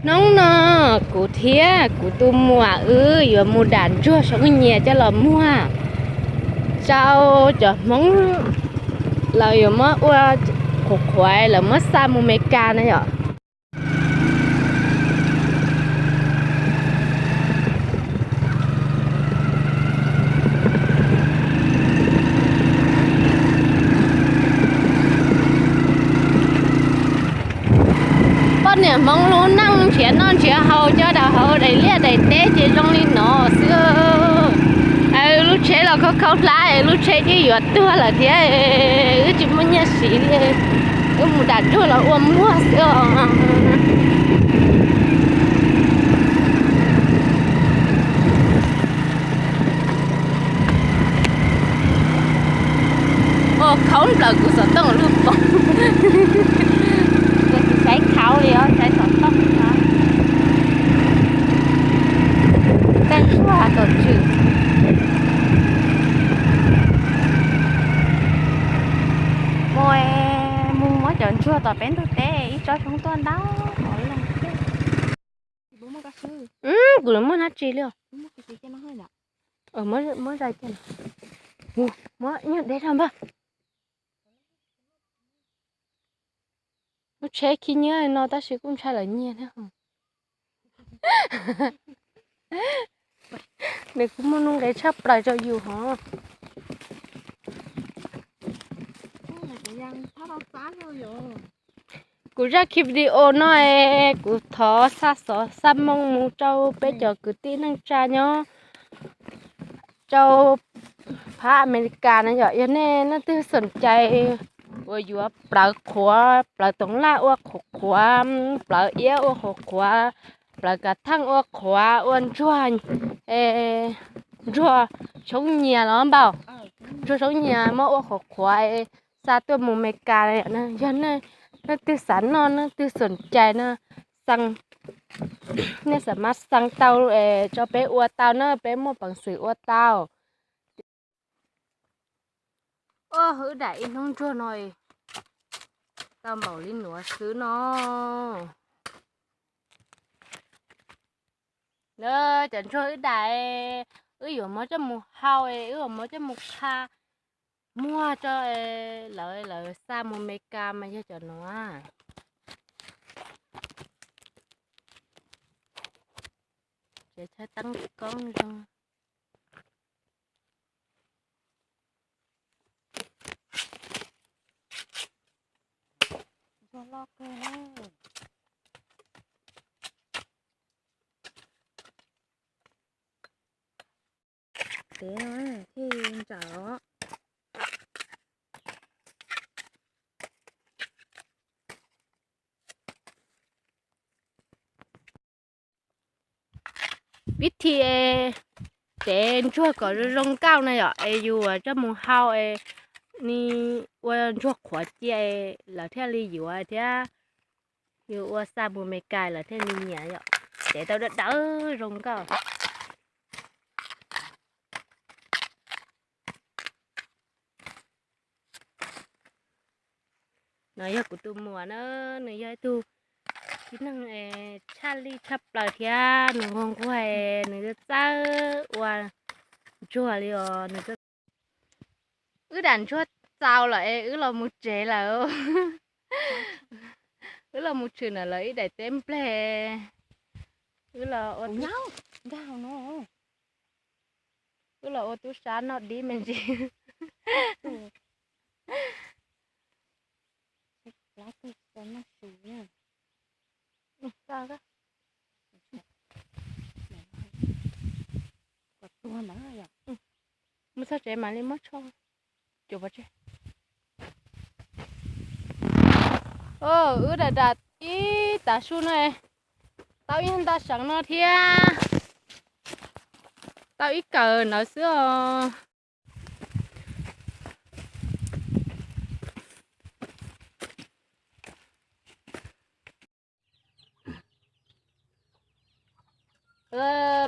Hnub no kuv thiab kuv tus muam wb yuav mus dam ntsuag Soob Nyias coj los muag rau cov Hmoob, lawv yuav muab ua qhuav qhuav lawv muab xa mus Meskas na yom. Poj niam Hmoob lub neej nrhiav noj nrhiav haus coj rau hauv daim liaj daim teb ces zoo li no xwb. Lub tsheb los khaub khaub hlab, lub tsheb twb yuav tuag lawm thiab, wb tsis muaj nyiaj siv li, wb mus dam ntsuag los ua muag xwb os. Ua khaub nplawm kuv xov tooj lub pob, kuv tsis saib khaub li os, saib xov tooj no. Tej ntsuag tom tswm. Mus, mus muab cov ntsuag tom peb ntug teb ib tsob xyoob tuaj ntau hauv loo. Kuv muaj hnab tsi li os. Muab zais cia, muab nyuag deb rau npawg. Lub tsheb khib nyiab no tab sis kuj ntshai lawv nyiag thiab. Nws kuj muaj nuj nqis tshaj plaws rau yus hos. Kuv zaj ki video no es kuv thov xa xov xa moo mus rau peb cov kwv tij neej tsa nyob rau phab Amelikas na yom. Yog nej leej twg xoom cai uas yuav plawv qhuav, plawv toov laj ua qhuav qhuav, plawv iab ua qhuav qhuav, plawv kav theej ua qhuav, ua ntsuag, ntsuag Soob Nyias los npaum, ntsuag Soob Nyias muab ua qhuav qhuav xa tuaj mus Meskas. Yog nej leej twg xav noj, leej twg xoom cai na, xa, nej xam mas xa tau tso peb ua tau na, peb muaj peev xwm ua tau. Wb dam ib hnub ntsuag no tau npaum li nuav xwb no. Cov ntsuag wb dam, wb yuav muab coj mus hau, wb yuav muab coj mus qha muag rau lawv, lawv xa mus Meskas mas yog cov nuav. Tsev chaw teeb koob zoo. Tev no thiaj ntsawm os. Vib thi tev ntsuag kom zoo zoo nkauj na yom, es yus coj mus hau, ua ntsuag qhuav cia lawv thiaj li yuav thiab, yus ua xa mus Meskas lawv thiaj li nyiam yom. Tev tau dawb dawb zoo nkauj. No yog kuv tus muam na, nws yog ib tug tib neeg tshaj lij tshaj plaws thiab nws nquag nquag, nws txawj ua ntsuag li os. Wb dam ntsuag txaus lawm es wb los mus tsev lawm. Wb los mus tshwm ntawm lawv ib daim teb nplej, wb los ua tub sab noj dib me ntsis. Mus txog tsev mam li muab tsho. Wb dam dam ib tav su no, tau ib nta seev no thiab, tau ib kawm ntawd xwb os.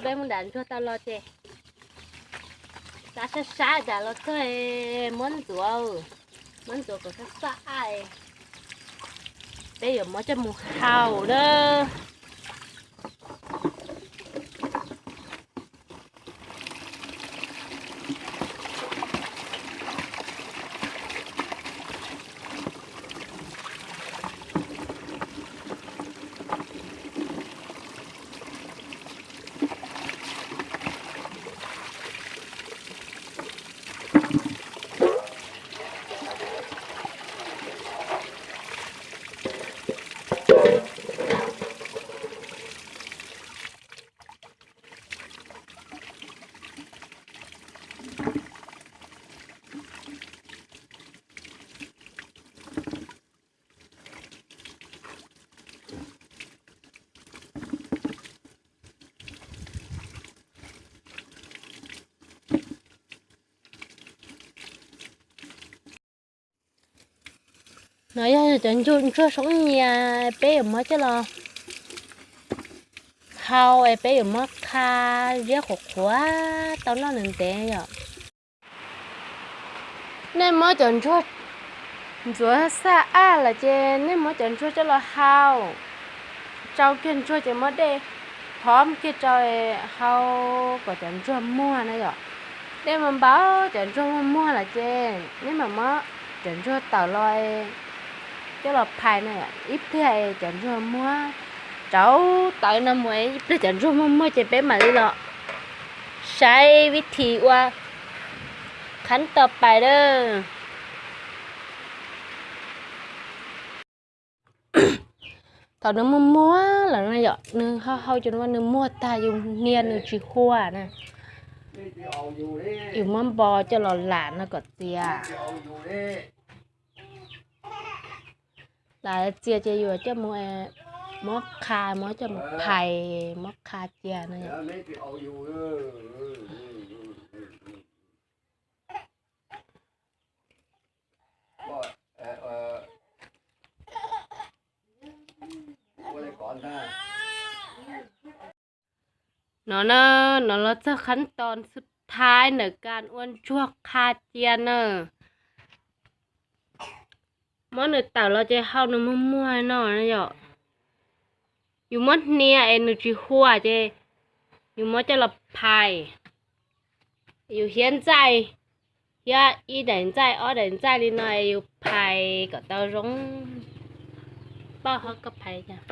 Peb mus dam ntsuag tau los ces sab sab sab dam los txog muab ntxuav, muab ntxuav kom sab sab, peb yuav muab coj mus hau na. No yog cov ntsuag soob nyias peb yuav muab coj los hau es peb yuav muab qha ziab qhuav qhuav tau noj ntev ntev yom. Nej muab cov ntsuag ntxuav xaj aj lawm ces nej muab cov ntsuag coj los hau. Tsau kiag ntsuag ces muab dej thov kiag rau hau kom cov ntsuag muag na yom. Dej muag npau cov ntsuag muag muag lawm ces nej mam muab cov ntsuag tawm los coj los phais na yom. Ib pliag cov ntsuag muag rau tawv no mus ib pliag cov ntsuag muag muag ces peb mam li los saib vib thim ua qhab tau pais lawm. Thaum nws muag muag lawm no yom, nws hau hau ces nws muag tag yus hnia nws tsis huam na. Yus muab npo coj los lam no kom txias. Lam txias ces yus coj mus muab qha, muab coj mus phais, muab qha cia no. No na, no los txog qhab tos xub thaiv ntawm kas ua ntsuag qha cia na. Muab nws tawm los ces hau nws muag muag no yom. Yus muab hnia es nws tsis huam ces yus muab coj los phais. Yus hiab ntxaij, hiab ib daim ntxaij ob daim ntxaij li no es yus phais kom tau zoo. Poj ho koj phais li cas?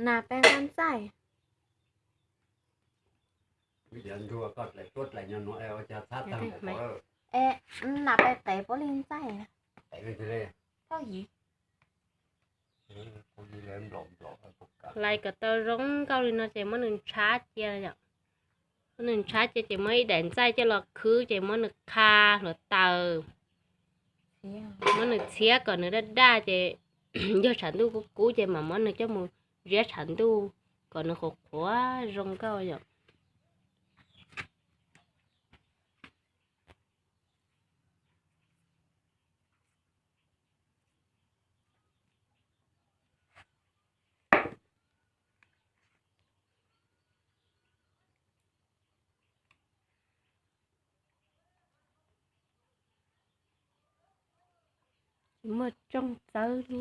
Nas peb nqaij ntxaij. Nas peb qev puab li ntxaij. Phauj yim. Lais kom tau zoo nkauj li no ces muab nws ntshab cia yom. Muab nws ntshab cia ces muab ib daim ntxaij coj los khwb ces muab nws qha hluav taws. Muab nws txhiab kom nws daj daj ces yog tshav ntuj kub kub ces mam muab nws coj mus ziab tshav ntuj kom nws qhuav qhuav zoo nkauj yom. Tsis muaj tsooj txawb li.